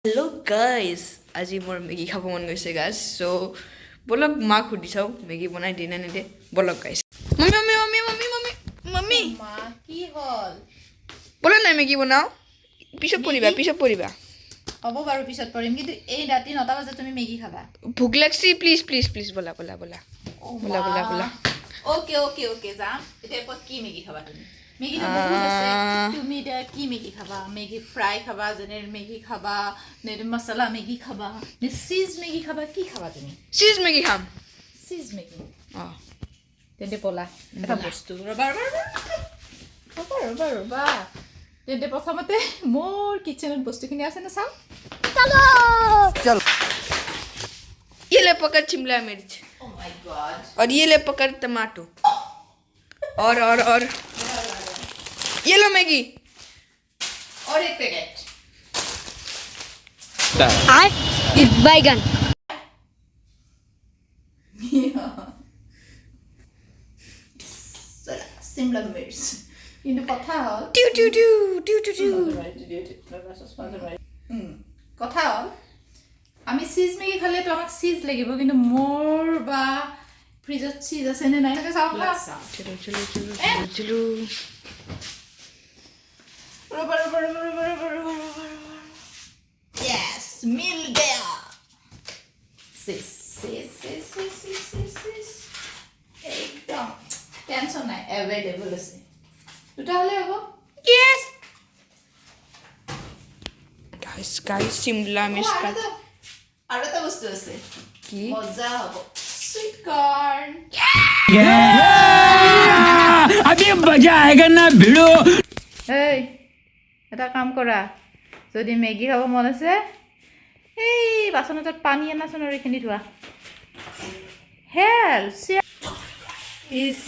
Hello' guys, আজি মোৰ Maggi খাব মন গৈছে গাইজ। চ' ব'লক, মাক সুধি চাওঁ মেগী বনাই দিয়ে নে নিদিয়ে। ব'লক guys. Mummy, mummy, mummy, mummy, mummy, mummy. মা, কি হ'ল? ব'লা নাই, মেগী বনাওঁ। পিছত পঢ়িবা, পিছত পঢ়িবা। হ'ব বাৰু, পিছত পঢ়িম। কিন্তু এই ৰাতি 9টা বজাত তুমি মেগী খাবা? ভোক লাগছি। প্লিজ, প্লিজ, প্লিজ, ব'লা, ব'লা, ব'লা। ব'লা, ব'লা, ব'লা। অ'কে অ'কে অ'কে, যাম। এতিয়া কোৱা, কি মেগী খাবা তুমি? মেগীটো বহুত আছে। তুমি এতিয়া কি মেগী খাবা? মেগী ফ্ৰাই খাবা, যেনে মেগী খাবা নে মছলা মেগী খাবা নে চীজ মেগী খাবা? কি খাবা তুমি? চীজ মেগী খাম। Cheese Maggi? অঁ। তেন্তে ব'লা, এটা বস্তু, ৰ'বা, ৰ'বা, ৰ'বা, ৰ'বা, ৰ'বা, ৰ'বা। তেন্তে প্ৰথমতে মোৰ কিটচেনত বস্তুখিনি আছেনে চাওঁ। ये ले पकड़ शिमला मिर्च। Oh my God. और ये ले पकड़ टमाटो और ये लो मैगी। और एक पैकेट। बैगन। চিমলা মিৰ্চ। কিন্তু কথা হ'ল টিউ টিউ টিউ টিউ টিউ টিউ। কথা হ'ল, আমি চীজ মেগী খালেতো আমাক চীজ লাগিব। কিন্তু মোৰ বা ফ্ৰিজত চীজ আছে নে নাই, তাকে চাওঁ। চলো, চলো, চলো, চলো, চলো। ৰ'বা, ৰ'বা, ৰ'বা, ৰ'বা, ৰ'বা, ৰ'বা, ৰ'বা, ৰ'বা। য়েছ, मिल गया। Cheese, cheese, cheese, cheese, cheese, cheese, cheese. একদম টেনশ্যন নাই, এভেইলেবল আছে। দুটা হ'লে হ'ব। Yes guys, guys, Shimla Mirch আৰু কাট। আৰু এটা বস্তু আছে। কি? মজা হ'ব, চুইট কৰ্ণ। अभी मजा आएगा ना भिड़ो। এই, এটা কাম কৰা, যদি মেগী খাব মন আছে, এই বাচন এটাত পানী আনাচোন আৰু এইখিনি ধোৱা। হেল ইচ।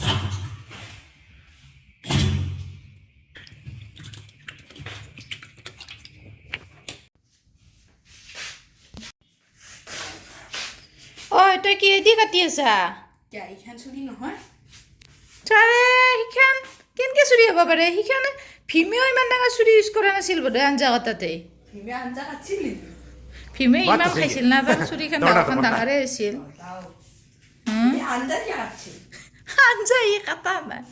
ঐ, তই কিহেদি কাটি আছা? এইখন চুলি নহয়। তাৰে সিখন কেনেকে চুৰি হ'ব পাৰে? সিখন ভীমেও ইমান ডাঙৰ চুৰি ইউজ কৰা নাছিল বোধহয় আঞ্জা কটাতে। ভীমে আঞ্জা কাটছিল নেকি? ভীমে ইমান খাইছিল না, তাৰ চুৰিখন ডাঙৰখন ডাঙৰে হৈছিল। আঞ্জা কি কাটছিল? আঞ্জা ই কাটা নাই।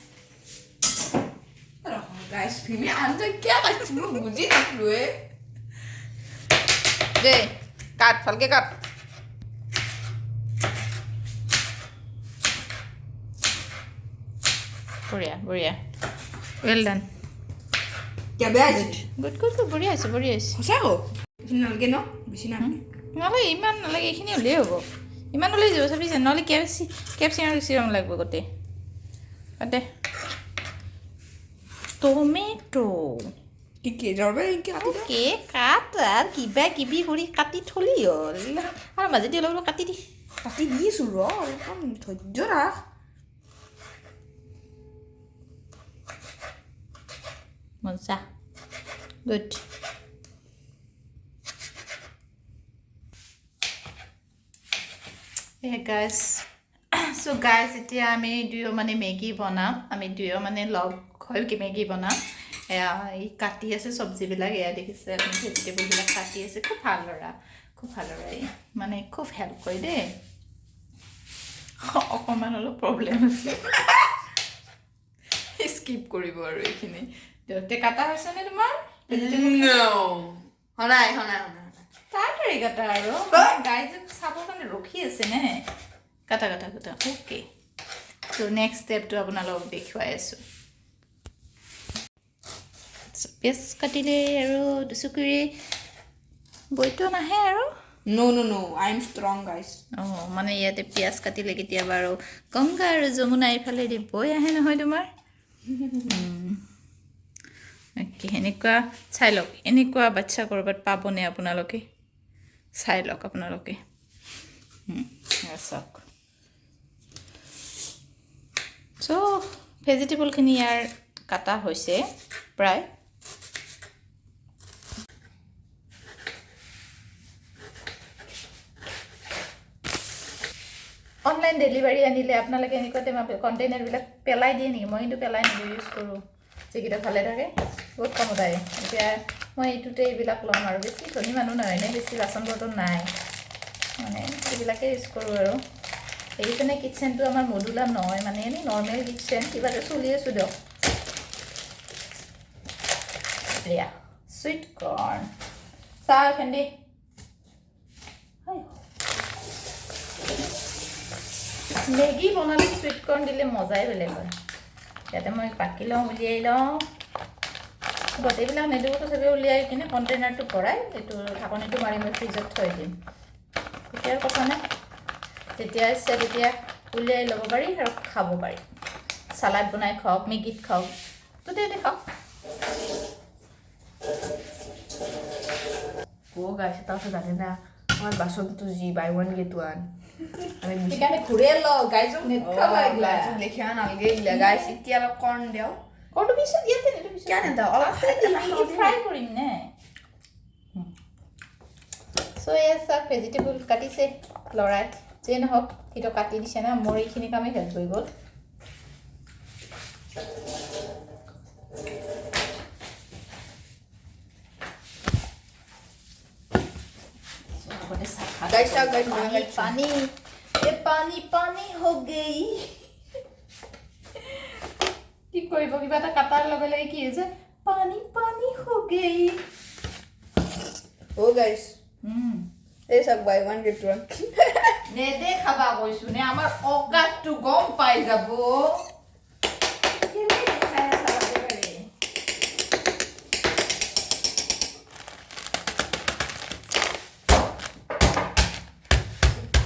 গাইস, ভীমে আঞ্জা কিয় কাটছিল মই বুজি নাপালোৱে। দে, কাট, ভালকে কাট। বঢ়িয়া, বঢ়িয়া, ৱেল ডান। কিয় বেয়া হৈছে? গুড, গুড গুড, বঢ়িয়া হৈছে, বঢ়িয়া হৈছে। সঁচা কওঁ, বেছি নালাগে ন? বেছি নালাগে। নালাগে, ইমান নালাগে। এইখিনি হ'লেই হ'ব। ইমান হ'লেই যাব, চাবি। নহ'লে কেপচিকাম চিৰাম লাগিব গোটেই। দে, টমেট'। কি কি ৰবে, এনেকে কাটি দে। অ'কে, কাট। আৰু কিবা কিবি কৰি কাটি থলি হ'ল, আৰু মাজেদি অলপ অলপ কাটি দি। কাটি দিছোঁ, ৰ, অলপমান ধৈৰ্য ৰাখ। মজা, গুড। এই গাইজ, চ' গাইজ, এতিয়া আমি দুয়ো মানে মেগী বনাম। আমি দুয়ো মানে লগ হৈ মেগী বনাম। এয়া ই কাটি আছে চব্জিবিলাক। এয়া দেখিছে আপুনি, ভেজিটেবলবিলাক কাটি আছে। খুব ভাল ল'ৰা, খুব ভাল ল'ৰা ই। মানে খুব হেল্প কৰে দেই। অকণমান অলপ প্ৰব্লেম আছে, স্কিপ কৰিব আৰু এইখিনি। তে কাটা হৈছেনে তোমাৰ vegetable? সদায়, সদায়, সদায়। তাড়াতাড়ি কাটা আৰু। গাইজে চাবৰ কাৰণে ৰখি আছে নে? কাটা, কাটা, কাটা। অ'কে, ত' নেক্সট ষ্টেপটো আপোনালোকক দেখুৱাই আছোঁ। পিঁয়াজ কাটিলে আৰু দুচকুৰে বৈতো নাহে আৰু। No, no, no, I am strong, guys. অঁ, মানে ইয়াতে পিঁয়াজ কাটিলে কেতিয়াবা আৰু গংগা আৰু যমুনা এইফালেদি বৈ আহে নহয় তোমাৰ। অ'কে, সেনেকুৱা চাই লওক। এনেকুৱা বাচ্ছা ক'ৰবাত পাবনে আপোনালোকে? চাই লওক আপোনালোকে। এয়া চাওক। চ' ভেজিটেবলখিনি ইয়াৰ কাটা হৈছে প্ৰায়। অনলাইন ডেলিভাৰী আনিলে আপোনালোকে এনেকুৱা টেমা কণ্টেইনাৰবিলাক পেলাই দিয়ে নেকি? মই কিন্তু পেলাই নিদিওঁ, ইউজ কৰোঁ। যিকেইটা ভালে থাকে, বহুত কামত আহে। এতিয়া মই এইটোতে এইবিলাক ল'ম আৰু। বেছি ধনী মানুহ নহয় নে, বেছি বাচন বৰ্তন নাই, মানে এইবিলাকে ইউজ কৰোঁ আৰু। দেখিছেনে কিটচেনটো আমাৰ মডুলাৰ নহয়, মানে এনেই নৰ্মেল কিটচেন, কিবাকে চলি আছোঁ দিয়ক। এয়া চুইট কৰ্ণ, চাহ এখন দেই। মেগী বনালে চুইট কৰ্ণ দিলে মজাই বেলেগ হয়। ইয়াতে মই বাকি লওঁ, উলিয়াই লওঁ গোটেইবিলাক নিদিওঁ, তথাপিও উলিয়াই কিনে কণ্টেইনাৰটো ভৰাই এইটো ঢাকনিটো মাৰি মই ফ্ৰিজত থৈ দিম। তেতিয়া কথা নাই, যেতিয়া ইচ্ছা তেতিয়া উলিয়াই ল'ব পাৰি আৰু খাব পাৰি। চালাড বনাই খাওক, মেগীত খাওক, ততে খাওক। ও গাইস, তাও তো জানে না আমার বাসন তো জি বাই ওয়ান গেট ওয়ান। আমি সেইকাৰণে ঘূৰে ল গাইজক নেখাবা এগলা। লেখা নালগে এগলা। গাইস, এতিয়া অলপ কৰ্ণ দেও। কৰ্ণটো পিছত ইয়াতে নিদো, পিছত। কিয় নেদাও? অলপ ফ্ৰাই কৰিম নে। চ' এয়া চাওক, ভেজিটেবল কাটিছে ল'ৰাই। যিয়ে নহওক, সিটো কাটি দিছে না, মোৰ এইখিনি কামেই হেল্প হৈ গ'ল। গাইস, চাওক গাইস, মই পানী পানী এ পানী পানী হৈ গই। কি কৰিব, কিবা এটা কাটাৰ লগে লগে কি হৈছে, পানী পানী হৈ গই। ও গাইস, এই চাওক, বাই ওৱান গেট ওৱান। নেদেখাবা কৈছো নে, আমাৰ অগাধটো গম পাই যাব। কেলে দেখাই আছা বাৰে বাৰে?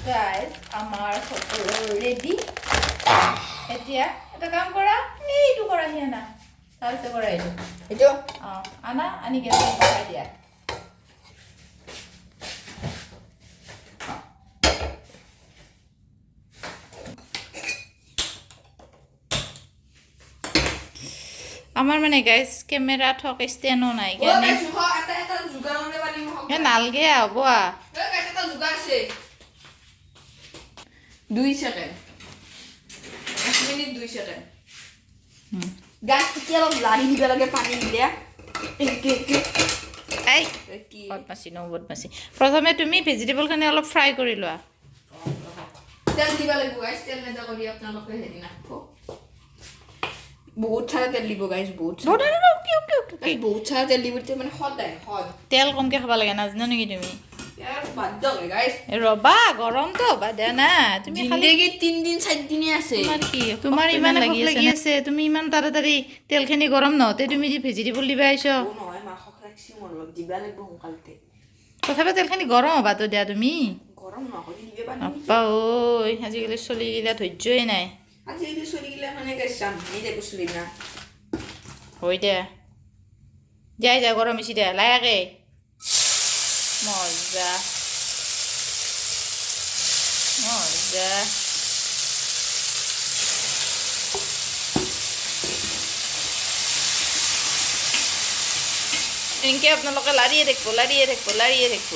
গাইজ, আমাৰ সকলো ৰেডি। এতিয়া এটা কাম কৰা, এইটো কৰাহি আনা, তাৰপিছত কৰা এইটো। এইটো। অঁ, আনা, আনি গেছত বহাই দিয়া। আমাৰ মানে গাইজ কেমেৰা থক ষ্টেণ্ডো নাই। ও গাইস, এটা এটা যোগাৰ কৰিব পাৰিম। এ নালগে, হ'ব। ও গাইস, এটা যোগাৰ আছে। 2 second, 1 minute 2 second. Guys, এতিয়া অলপ লাৰি দিব লাগে পানী দিলে। এই কি? বদমাচি ন, বদমাচি। প্ৰথমে তুমি ভেজিটেবলখিনি অলপ ফ্ৰাই কৰি লোৱা। তেল দিব লাগিব গাইছ, তেল নেদা কৰি আপোনালোকে হেৰি নাখাব। বহুত চাৰা তেল দিব গাইছ, বহুত। অ'কে। বহুত চাৰা তেল দিব তেতিয়া মানে সদায় সদ। তেল কমকৈ খাব লাগে, নাজানো নেকি তুমি? ইয়াৰ বাদ দিয়ক গাইছ। ৰ'বা, গৰমটো হ'বা দিয়া না তুমি খালি। জিন্দগী 3 দিন 4 দিনে আছে। তোমাৰ কি, তোমাৰ ইমান লাগি আছে? তুমি ইমান তাড়াতাড়ি তেলখিনি গৰম নহওঁতে তুমি ভেজিটেবল দিবা আহিছ। অ নহয়, মাংস ৰাখছি মোৰ, অলপ দিবা লাগিব সোনকালতে। তথাপি তেলখিনি গৰম হ'বাতো দিয়া তুমি। গৰম নকৰি দিবে পানী। বাপ্পা ঐ, আজিকালি চলিগিলা ধৈৰ্যই নাই। আজিকালি চলিগিলা মানে গাইছ জানি যাব চলি না। হয় দে, যাই যা, গৰম হৈছে দে লাহেকে। মজা মজা। এনেকৈ আপোনালোকে লাৰিয়ে থাকিব, লাৰিয়ে থাকিব, লাৰিয়ে থাকিব,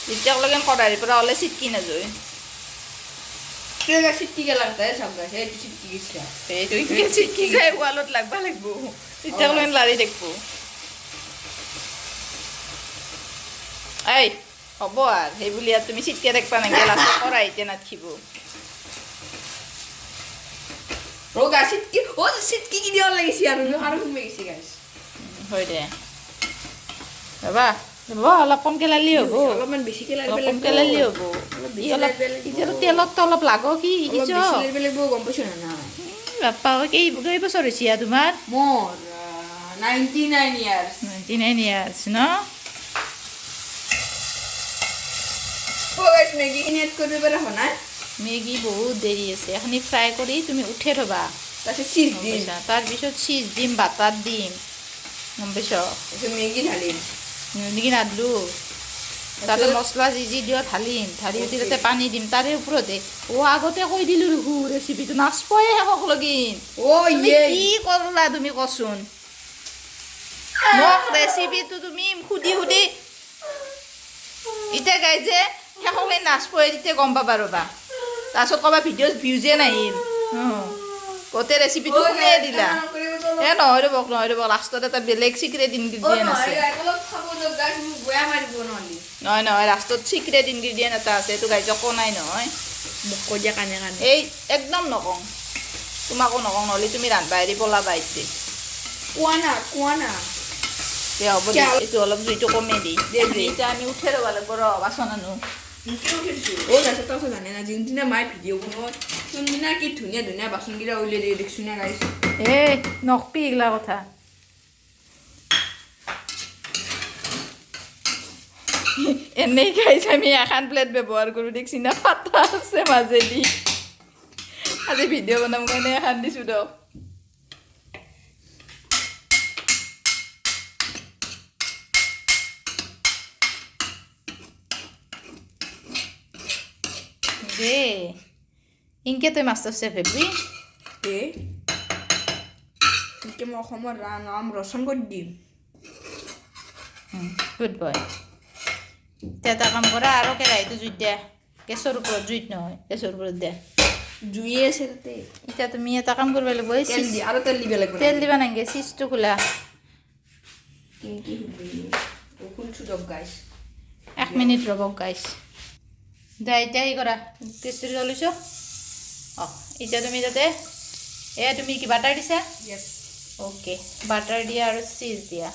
যেতিয়ালৈকে কেৰাহীৰ পৰা ওলাই চিটকি নাযায়। চিটকি গেলা চাওক গাইছ, এইটো চিটকি গৈছে। সেইটো এনেকৈ চিটকি যায়, ৱালত লাগবা লাগিব, তেতিয়ালৈকে লাৰি থাকিব। এই হ'ব আৰু, সেই বুলি আৰু তুমি চিটকে থাকিবা নেকি? লাষ্টত কেৰাহীতে নাথকিব। ও গাইছ, চিটকি, ও চিটকি কি দিব লাগিছে আৰু আৰু সোমাই গৈছে গাইছ। হয় দে, ৰ'বা ৰ'বা, অলপ কমকৈ লালি হ'ব। অলপমান বেছিকে অলপ লাৰিব। কমকৈ লালি হ'ব। অলপ ই বেছি অলপ লাৰিব লাগিব। এতিয়াতো তেলততো অলপ লাগক কি অলপ শিকিছ। বেছি লাৰিব লাগিব, গম পাইছ না নাই? বাপ্পা ঐ, কেইবছৰ হৈছে ইয়া তোমাৰ? মোৰ 99 ইয়াৰ্ছ। 99 ইয়াৰ্ছ ন? ও গাইছ, মেগীখিনি এড কৰিব পৰা হোৱা নাই। মেগী বহুত দেৰি আছে। এইখিনি ফ্ৰাই কৰি তুমি উঠে থ'বা। তাৰপিছত চিজ গম দিম। পাইছা? তাৰপিছত চিজ দিম, বাটাৰ দিম, গম পাইছ? তাৰপিছত মেগী ঢালিম। মেগী নাদলো, তাতে মছলা যি যি দিয় ঢালিম, ঢালি উঠি তাতে পানী দিম তাৰে ওপৰতে। অ' আগতে কৈ দিলোঁ দেখোন ৰেচিপিটো, নাচপয়ে শেষক লগিন। ও তুমি ইয়ে। কি কৰলা তুমি কচোন মোক ৰেচিপিটো তুমি সুধি সুধি। এতিয়া গাইজে শেষলৈ নাচ পৰে, তেতিয়া গম পাবা। ৰ'বা, তাৰপিছত ক'বা ভিডিঅ' ভিউজে নাহিল। অঁ, গোটেই ৰেচিপিটো শুনিয়ে দিলা। অলপ। এ নহয় ৰ'ব, নহয় ৰ'ব, লাষ্টত এটা বেলেগ চিক্ৰেট অ ইনগ্ৰিডিয়েণ্ট নহয় আছে। গাইছ, অলপ খাব দিয়ক গাইছ, মোক বেয়া মাৰিব নহ'লে। নহয় নহয়, লাষ্টত চিক্ৰেট ইনগ্ৰিডিয়েণ্ট এটা আছে, এইটো গাইজক কোৱা নাই নহয়। মোক কৈ দিয়া কাণে কাণে। এই একদম নকওঁ, তোমাকো নকওঁ, নহ'লে তুমি ৰান্ধবা এৰি পলাবা এতিয়া। কোৱা না, কোৱা না। দে হ'ব দে, এইটো অলপ জুইটো কমে দি। দে, দে। এতিয়া আমি উঠে ৰ'ব লাগিব, ৰ বাচন আনো। অ গাইছ, তই জানে না, যোনদিনা মায়ে ভিডিঅ' বনোৱা যোনদিনা কি ধুনীয়া ধুনীয়া বাচনকেইটা উলিয়াই দিয়ে, দেখছো না গাইছ? এই নকবি এইগিলা কথা। এনেই গাইছ, আমি এখন প্লেট ব্যৱহাৰ কৰোঁ, দেখছি না, ফাটা আছে মাজেদি। আজি ভিডিঅ' বনাম কাৰণে এখন দিছোঁ দক। দে, ইনকে তই মাষ্টাৰ চেফ হেবি। এ এতিয়া মই অসমৰ নাম ৰচন কৰি দিম। Good boy. এতিয়া এটা কাম কৰা, আৰু কেৰাহীটো জুইত দিয়া, গেছৰ ওপৰত, জুইত নহয়, গেছৰ ওপৰত দিয়া। জুয়ে আছে তাতে। এতিয়া তুমি এটা কাম কৰিব লাগিব, এই তেল দি আৰু তেল দিব লাগিব। তেল দিবা নালাগে, চিজটো খোলা। কি খুলছো দক গাইছ। এক মিনিট ৰ'ব গাইছ। দে এতিয়া হেৰি কৰা, গেছটো জ্বলিছ। অঁ, এতিয়া তুমি তাতে এয়া তুমি কি বাটাৰ দিছা? য়েছ। অ'কে, বাটাৰ দিয়া আৰু চিজ দিয়া।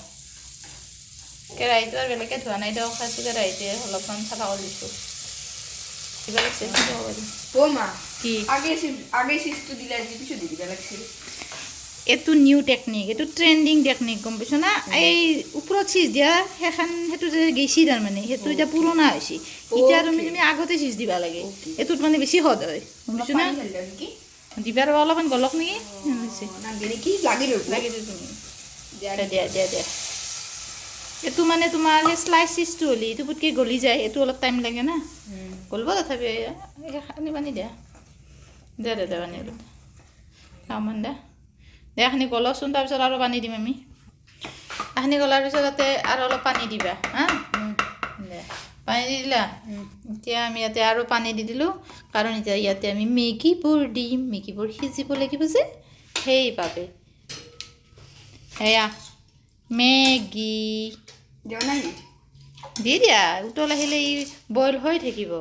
কেৰাহীটো আৰু বেলেগকৈ ধোৱা নাই দিয়ক, খাইছোঁ কেৰাহীটোৱে অলপমান চাফা কৰি দিছোঁ। কিবা লাগছে? অ' মা। কি? আগে চিজটো দিলে আজি, পিছত দি দিবা লাগছিল। এইটো নিউ টেকনিক, এইটো ট্ৰেণ্ডিং টেকনিক, গম পাইছ না? এই ওপৰত চিজ দিয়া সেইখন, সেইটো যে গেছি তাৰমানে, সেইটো এতিয়া পুৰণা হৈছে। এতিয়া তুমি তুমি আগতে চিজ দিবা লাগে, এইটোত মানে বেছি সোৱাদ হয়, গম পাইছ না? পানী ঢালি দিওঁ নেকি? দিবা আৰু অলপমান গলক নেকি? নালাগে নেকি, লাগি ধৰিব। লাগি তুমি দিয়া দিয়া দিয়া দিয়া। এইটো মানে তোমাৰ সেই শ্লাইচ চিজটো হ'লে এইটো পুটকৈ গলি যায়, এইটো অলপ টাইম লাগে না গলিব। তথাপি পানী পানী দিয়া দিয়া দিয়া দিয়া, পানী অলপ অকণমান দিয়া দিয়া। এইখিনি গলকচোন, তাৰপিছত আৰু পানী দিম আমি। এইখিনি গলাৰ পিছত তাতে আৰু অলপ পানী দিবা। হা, দে, পানী দি দিলা। এতিয়া আমি ইয়াতে আৰু পানী দি দিলোঁ, কাৰণ এতিয়া ইয়াতে আমি মেগীবোৰ দিম, মেগীবোৰ সিজিব লাগিব যে, সেইবাবে। এয়া মেগী। দিয়া নাই। দি দিয়া, উতল আহিলে ই বইল হৈ থাকিব।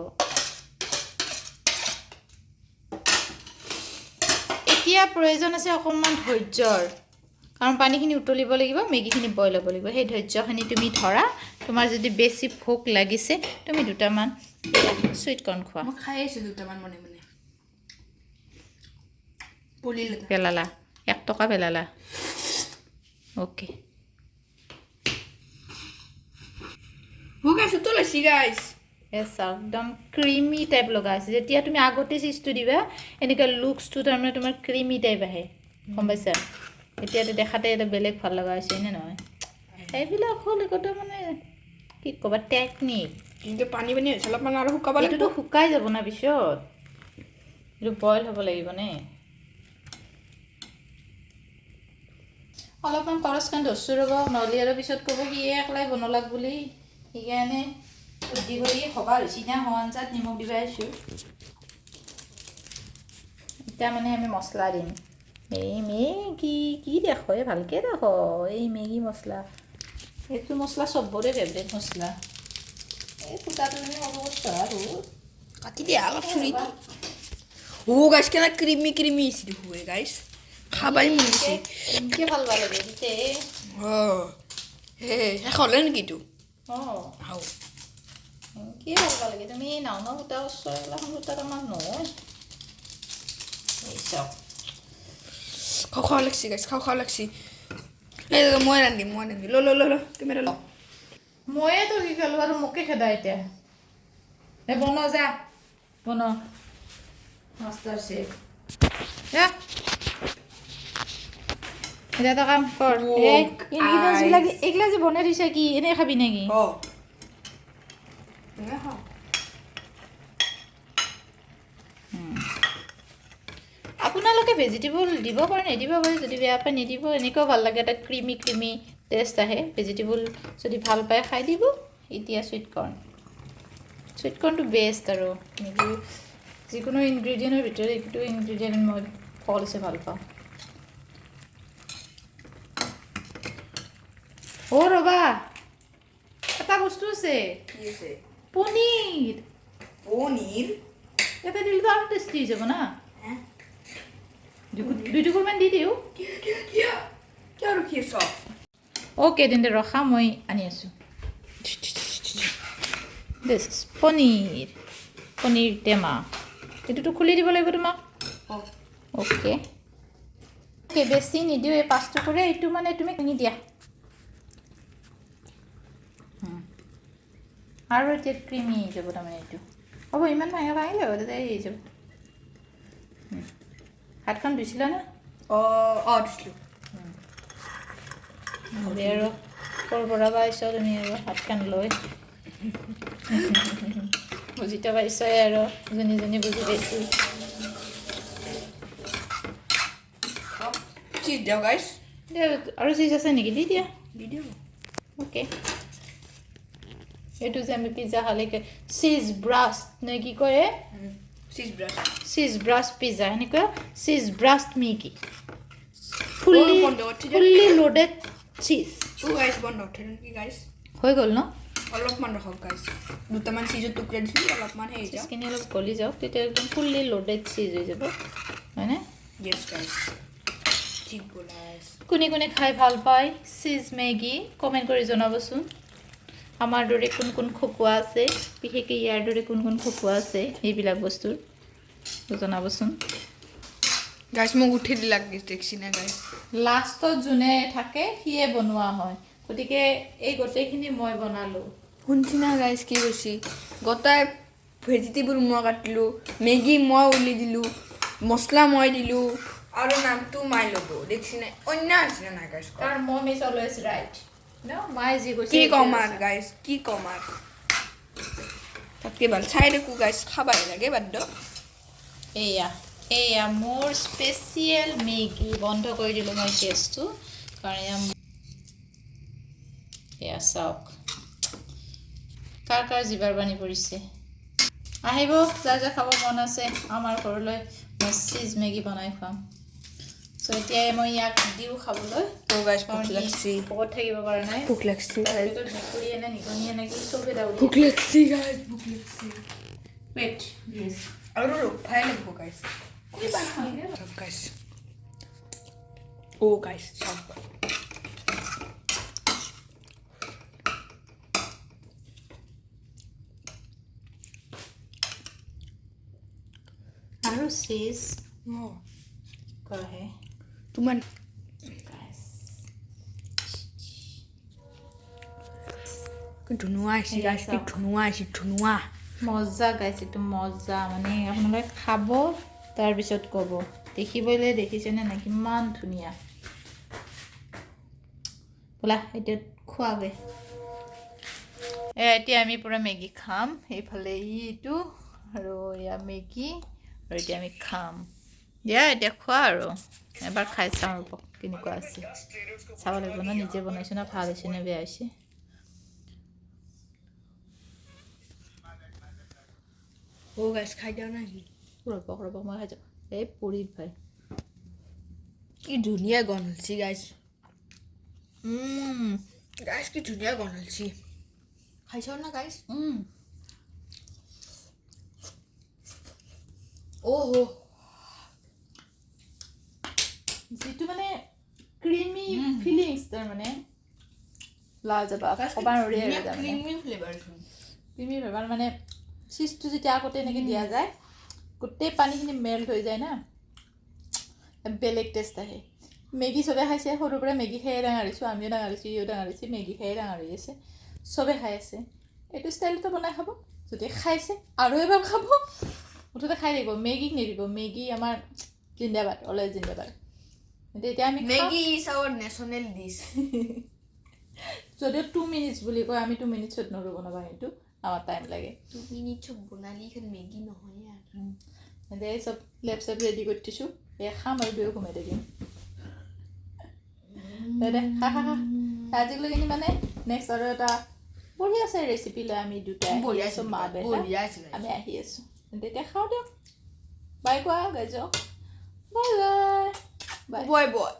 এতিয়া প্ৰয়োজন আছে অকণমান ধৈৰ্যৰ, কাৰণ পানীখিনি উতলিব লাগিব, মেগীখিনি বইল হ'ব লাগিব। সেই ধৈৰ্যখিনি তুমি ধৰা। তোমাৰ যদি বেছি ভোক লাগিছে, তুমি দুটামান চুইট কৰ্ণ খোৱা। মই খাই আছো দুটামান মনে মনে, পৰিল এটা। পেলালা, 1 টকা পেলালা। অ'কে। ভোক আছে তো লৈছি গাইছ। এ চাওক, একদম ক্ৰিমি টাইপ লগা আছে। যেতিয়া তুমি আগতে চিজটো দিবা, এনেকুৱা লুকছটো তাৰমানে তোমাৰ ক্ৰিমি টাইপ আহে, গম পাইছা? এতিয়াতো দেখাতে এটা বেলেগ ভাল লগা হৈছে নে নহয়? এইবিলাক হ'ল একোটা মানে কি ক'বা, টেকনিক। কিন্তু পানী পানী হৈছে, অলপমান আৰু শুকাব লাগিব। এইটোতো শুকাই যাব না পিছত, এইটো বইল হ'ব লাগিব নে। অলপমান কৰচখন ধৰছোঁ ৰ'ব, নহ'লে আৰু পিছত ক'ব কি একলাই বনালাক বুলি। সেইকাৰণে বুদ্ধি কৰি হ'বা হৈছে না হোৱা আঞ্জাত নিমখ দিবা আহিছোঁ। এতিয়া মানে আমি মছলা দিম। এই মেগী কি দেখো, এই ভালকে দেখো, এই মেগী মছলা, এইটো মছলা চবৰে ফেভৰেট মছলা। এই ফুটাটো তুমি সৰু কৰিছা আৰু। কাটি দিয়া অলপ চুৰি দি। ও গাইছ, কেনে ক্ৰিমি ক্ৰিমি হৈছে দেখোন গাইছ, খাবাই মন গৈছে। এনেকে ভাল লাগে তেতিয়া। অ হে, শেষ হ'লে নেকি এইটো? অঁ। আও। এনেকে ভাল লাগে। তুমি নাও ন সূতা কৰিছ, এইগিলাখন সূতাত আমাৰ নহয়। এই চাওক। খাওঁ খাওঁ লাগছি গাইছ, খাওঁ খাওঁ লাগছি। এই মই ৰান্ধিম, মই ৰান্ধিম। ল ল ল ল, কেমেৰা ল। ময়ে তো কি খালো আৰু মোকে খেদা এতিয়া। এ বন, যা বন, মাষ্টাৰ চেফ যা। এতিয়া এটা কাম কৰ, এই ইনগ্ৰিডিয়েণ্টছবিলাক এইগিলা যে বনাই দিছা, কি এনেই খাবি নেকি? অ এনে খাওঁ। আপোনালোকে ভেজিটেবল দিব পাৰে, নিদিব পাৰে, যদি বেয়া পায় নিদিব। এনেকুৱাও ভাল লাগে, এটা ক্ৰিমি ক্ৰিমি টেষ্ট আহে। ভেজিটেবল যদি ভাল পায় খাই দিব। এতিয়া চুইট কৰ্ণ, চুইট কৰ্ণটো বেষ্ট আৰু মেগী যিকোনো ইনগ্ৰিডিয়েণ্টৰ ভিতৰত এইটো ইনগ্ৰিডিয়েণ্ট মই সকলোতছে ভাল পাওঁ। অ' ৰ'বা, এটা বস্তু আছে। কি আছে? পনীৰ। পনীৰ। ইয়াতে দিলেতো আৰু টেষ্টি হৈ যাব না। দুই টুকুৰমান দি দিওঁ। কিয় কিয় কিয় কিয় ৰখি আছ? অ'কে, তেন্তে ৰখা, মই আনি আছোঁ। This is paneer, paneer টেমা। এইটোতো খুলি দিব লাগিব তোমাক। অঁ। অ'কে অ'কে বেছি নিদিওঁ, এই 5 টুকুৰে। এইটো মানে তুমি কিনি দিয়া আৰু এতিয়া ক্ৰিমি হৈ যাব তাৰমানে এইটো। হ'ব, ইমান ভাঙি ভাঙিলে হ'ব, তেতিয়া হৈ যাব। হাতখন ধুইছিলা না? অঁ অঁ দিছিলোঁ। নহ'লে আৰু ক'ৰ পৰা পাইছ তুমি আৰু হাতখন লৈ? বুজিতো পাইছই আৰু, যোনে যোনে বুজি পাইছোঁ। চিজ দিওঁ গাইছ। আৰু চিজ আছে নেকি? দি দিয়া। দি দিওঁ। অ'কে, এইটো যে আমি পিজ্জা খালে চিজ ব্ৰাষ্ট নে কি কয়? চিজ ব্ৰাষ্ট। চিজ ব্ৰাষ্ট পিজ্জা, সেনেকুৱা চিজ ব্ৰাষ্ট মেগী, ফুল্লি বন্ধ কৰি থৈ। ফুল্লি লোডেড চিজ। ও গাইছ, বন্ধ উঠে নেকি গাইছ? হৈ গ'ল ন? অলপমান ৰখক গাইছ, দুটামান চিজৰ টুকুৰা দিছিলোঁ, অলপমান হেৰি যাওক। চিজখিনি অলপ গলি যাওক, তেতিয়া একদম ফুল্লি লোডেড চিজ হৈ যাব, হয়নে? য়েছ গাইছ, ঠিক বলাইছ। কোনে কোনে খাই ভাল পায় চিজ মেগী, কমেণ্ট কৰি জনাবচোন। আমাৰ দৰে কোন কোন খকুৱা আছে, বিশেষকৈ ইয়াৰ দৰে কোন কোন খকুৱা আছে এইবিলাক বস্তুৰ, জনাবচোন। গাইছ, মোক উঠি দিলাক, দেখছি না গাইছ? লাষ্টত যোনে থাকে সিয়ে বনোৱা হয়, গতিকে এই গোটেইখিনি মই বনালোঁ। শুনছি না গাইছ, কি কৈছি? গোটাই ভেজিটেবল মই কাটিলোঁ, মেগী মই উলি দিলোঁ, মছলা মই দিলোঁ আৰু নামটো মাই ল'ব, দেখছি নাই? অন্যায় হৈছে না নাই গাইছ? কাৰণ mom is always right ন? মায়ে যি কৈছে কি সেইটোৱে ক'ম আৰু সঁচা। গাইছ, কি ক'ম আৰু? তাতকৈ ভাল চাই থাকোঁ গাইছ, খাবাই লাগে বাদ্য। এয়া এয়া মোৰ স্পেচিয়েল মেগী। বন্ধ কৰি দিলোঁ মই গেছটো, কাৰণ এয়া চাওক, কাৰ কাৰ জিভাৰ পানী পৰিছে? আহিব, যাৰ যাৰ খাব মন আছে আমাৰ ঘৰলৈ, মই চিজ মেগী বনাই খুৱাম। চ' এতিয়া মই ইয়াক দিওঁ খাবলৈ। তো গাইছ, ভোক কাৰণ সি লাগছি। ভোকত থাকিব পৰা নাই। ভোক লাগছি। তাৰ ভিতৰত মেকুৰীয়ে নে নিগনিয়ে নে কি চবে দাউৰি। ভোক লাগছি গাইছ, ভোক লাগছি। ৱেইট, য়েছ। আৰু ৰখাই লাগিব গাইছ। চাওক গাইছ, অ' গাইছ, চাওক। আৰু চিজ অঁ। কহে। তোমাৰ গাইছ। কি ধুনুৱা আহিছে এয়া গাইছ, কি চাওক। ধুনুৱা আহিছে, ধুনুৱা। মজা গাইছ, এইটো মজা। মানে আপোনালোকে খাব, তাৰপিছত ক'ব। দেখিবলৈ দেখিছেনে নাই কিমান ধুনীয়া? বোলা, এতিয়া খোৱাগৈ। এতিয়া আমি পূৰা মেগী খাম। এইফালে এইটো আৰু এয়া মেগী, আৰু এতিয়া আমি খাম। দিয়া, এতিয়া খোৱা আৰু এবাৰ খাই চাওঁ ৰ'ব কেনেকুৱা আছে। চাব লাগিব ন, নিজে বনাইছোঁ ন, ভাল হৈছে নে বেয়া হৈছে। অ' গাইছ, খাই দিওঁ না কি? ৰ'ব ৰ'ব, মই খাই যাওঁ। এই পুৰি ভাই। কি ধুনীয়া গন্ধ হৈছে গাইছ। গাইছ, কি ধুনীয়া গন্ধ হৈছে। খাইছ না গাইছ? অ' হ। যিটো মানে ক্ৰিমি ফিলিংছ, তাৰমানে লাজবাব, ক'ব নোৱাৰি আৰু তাৰমানে। Creamy flavour. ক্ৰিমি ফ্লেভাৰ, মানে চীজটো যেতিয়া আগতে এনেকৈ দিয়া যায়, গোটেই পানীখিনি মেল্ট হৈ যায় না, বেলেগ টেষ্ট আহে। মেগী চবে খাইছে, সৰুৰ পৰা মেগী খায়ে ডাঙৰ হৈছোঁ। আমিও ডাঙৰ হৈছোঁ, ইও ডাঙৰ হৈছে, মেগী খায়ে ডাঙৰ হৈ আছে, চবে খাই আছে। এইটো ষ্টাইলতো বনাই খাব। যদি খাইছে আৰু এবাৰ খাব, মুঠতে খাই থাকিব, মেগীক নিদিব। মেগী আমাৰ জিন্দাবাদ, অলৱেজ জিন্দাবাদ। এতিয়া আমি খাম। Maggi is our national dish. যদিও 2 মিনিটছ বুলি কয়, আমি 2 মিনিটছত নৰো বনাব, সেইটো আমাৰ টাইম লাগে। 2 মিনিটছত বনালি এখন মেগী নহয় আৰু। তেন্তে এই চব লেপ চেপ ৰেডি কৰি থৈছোঁ, এই খাম আৰু দুয়ো ঘুমাই থাকিম। দে দে, খা খা খা। আজিলৈকে মানে নেক্সট আৰু এটা বঢ়িয়া আছে ৰেচিপি লৈ আমি দুটাই আহি বঢ়িয়া আছোঁ, মা বেটা। বঢ়িয়া আছে। আমি আহি আছোঁ। তেন্তে এতিয়া খাওঁ দিয়ক। বাই কোৱা গাইজক, bye bye bye. Bye bye.